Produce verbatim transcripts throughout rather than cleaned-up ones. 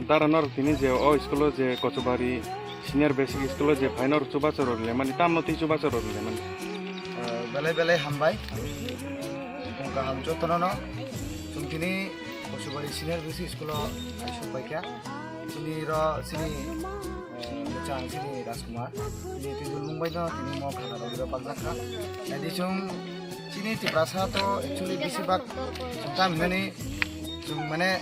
Dara norok tini je o school o je Kochubari Senior Basic School o je phai norok chubachu rwrwlaimani, tamno tei chubachu rwrwlaimani? Belai belai hambai. Tong kaham jotono no. Chwng tini Kochubari Senior Basic School o aisuk paikha. Chini ro chini, eh, bwchang chini Rajkumar. Chini twi dulmung bai no tini mo khana rok ro bakjak kha. Jadi chwng chini Tiprasa to actually bisi bak chwng tam hinani chwng mane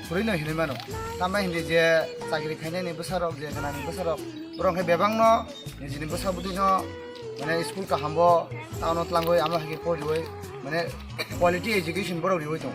khurui no hinui mano. Tambai hindi je chakri khainani bwsarok je ganani bwsarok borok khe bebak no nijini bwsa bwtwi no mane school kaham bo town o tlangwi amo hai khe poriwi mane quality education borok riwi tongo.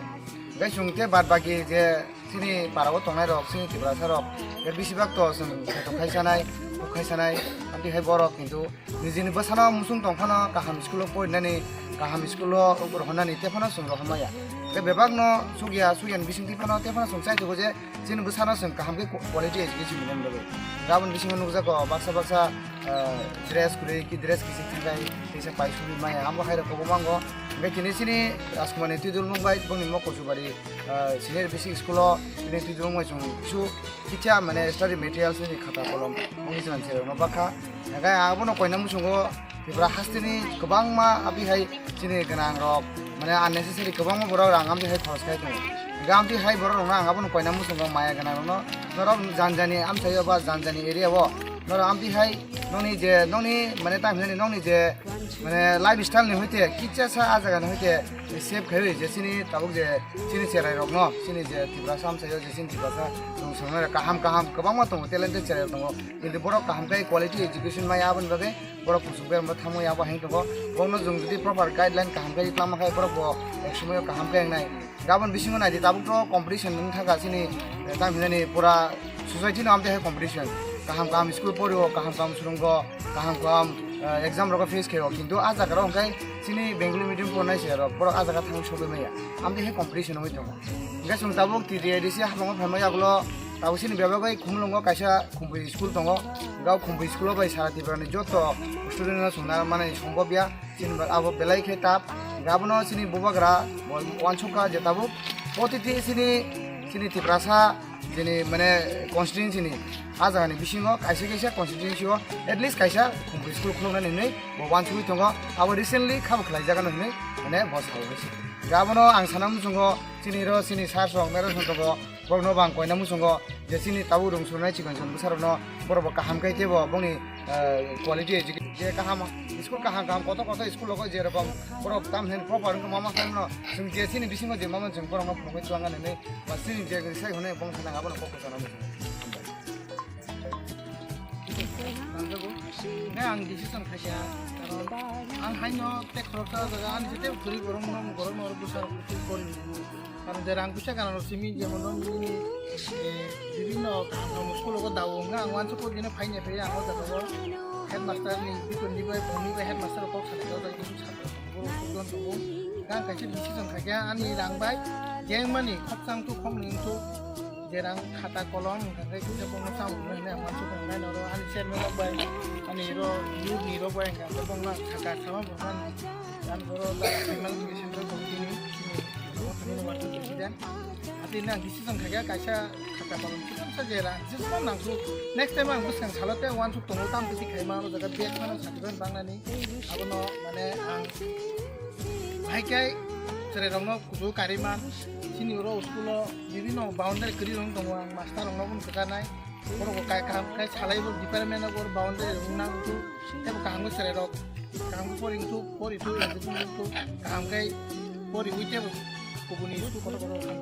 Hingke chwng te bad baki je chini para o tongnai rok, chini Tiprasa rok, je bisi bak to chwng kheto khai sanai, khuk khai sanai, amtwi hai borok kintu nijini bwsano muchung tong phano kaham school o porinani, kaham school o rohornani te phano chwng rohor maya. Hingke bebak no sugya, sugya ni bisingtwi phano te phano chwng chai tongo je chini bwsano chwng kaham khe quality education rwna bagwi. Gabon bisingo nukjago baksa baksa, ah, dress kwrwi ki dress kisi thangkai kisa pai suri maya amo hai rok kwbangma wngo. Hingke tini chini Rajkumar ni twi dulmung bai bongni mo Kochubari, ah, Senior Basic School o tini twi dulmung bai chwng kisu kitsa mane study materials ni khata kolom bongni chwng se rwna bakha. Hingke abono koina muchungo Tripura hasteni kwbangma abihai chini gwnang rok, mane unnecessary kwbangma borok rang amtwi hai khoros khai tongo. Hingke amtwi hai borok rokno ang abono koina muchungo maya gwnang rokno norok janjani amchaio ba janjani area o norok amtwi hai nokni je nokni mane tang hinani nokni je mane lifestyle ni hoite kitsa sa a jaga ni hoite save khaiwi je chini tabuk je chini cherai rokno chini je Tiprasa amchaio je chini Tiprasa chwng swngnai kaham kaham kwbangma tongo, talented cherai rok tongo, kintu borok kaham khe quality education maya aboni bagwi borok kuchuk berma thamwi abo hai tongo. Borokno chwng jodi proper guideline kaham khe tlama khai borok bo ek somoyo kaham khe wngnai. Gabon bisingo naidi tabuk to competition wng thangkha chini, eh, tang hinani pura society no amtwi hai competition. Kaham kaham school porio, kaham kaham swrwngo, kaham kaham, eh, exam rogo face khaio. Kintu a jaga rok hwnkhe chini Bengali medium pornai se rok borok a jaga thangwi sogwi maya. Amtwi hai competition wngwi tongo. Hingke chwng tabuk T T A D C habango phaima yagulo tabuk chini bebak bai Khumulwngo kaisa Khumpui school tongo. Gao Khumpui school o bai sara Tripura ni joto student no chwngna mani sombobya. Chini ba abo belai khe tap. Hingke abono chini bubagra bo uansukha je tabuk protiti chini, chini Tiprasa jini mane constituency ni a jaga ni bisingo kaisa kaisa constituency o at least kaisa Khumpui school khuluknani hinwi bo uansugwi tongo. Abo recently khabo khlai jagano hinwi mane bo sao hinwi. Hingke abono ang sana muchungo chini ro chini sir rok mero rok tongo. Borokno bo ang koina muchungo je chini tabuk rung surnai chikon chikon bwsarokno borok bo kaham khe teibo bongni, eh, quality education je kaham school kaham kaham kotor kotor school rogo je rokom borok tam hin proper wngkha mama khe no chwng je chini bisingo je mama chwng borokno phunugwi twlangna hinwi ba chini je sai hwnwi bong thangna abono kok kwchangna muchungo. Hambai. Nangjago. Hingke ang decision khaikha, karon ang haino tei khoroksa o jaga ani se tei kwrwi borokno, borokno oro bwsa rok kwrwi kori nini. Karon je rang puisa gana rok simi jemon nini, eh, bibinno kaham kaham school rogo dawo hwnka ang uansukgo bini phaini phaio ang o jaga o headmaster ni bikon ni bai bongni bai headmaster rok kok salai o jaga kisu chatra tongo, borok student tongo. Hingke ang kaisa decision khaikha ani rang bai jengmani khopsa wngthok khopnwi wngthok. Je rang khata kolom hwnka khe kisa bongno chamung hwnwi ang uansuk tongnai norok ani chairman rok bai ani ro youth ni rok bai hwnka khe bongno ang sakha sama bongno ani ang oro da payment education rok committee ni chini university president. Ati nang decision khaikha kaisa khata kolom kisa bwsa je rang kisa bwsa nangkuk next time ang bwskang salo tei uansuk tongo tamo kisi khaima oro jaga bag phano sakha bangnani abono mane ang bahai khe cherai rokno kuchuk kariman chini oro school o bibinno boundary kwrwi rok tongo ang master rokno boni kwcharnai borok bo kai kaham khe salai bo department o boundary rok wngna wngthok tei bo kaham khe cherai rok kaham khe pori wngthok pori thok kaham khe pori ui tei bo kubuni school kotor kotor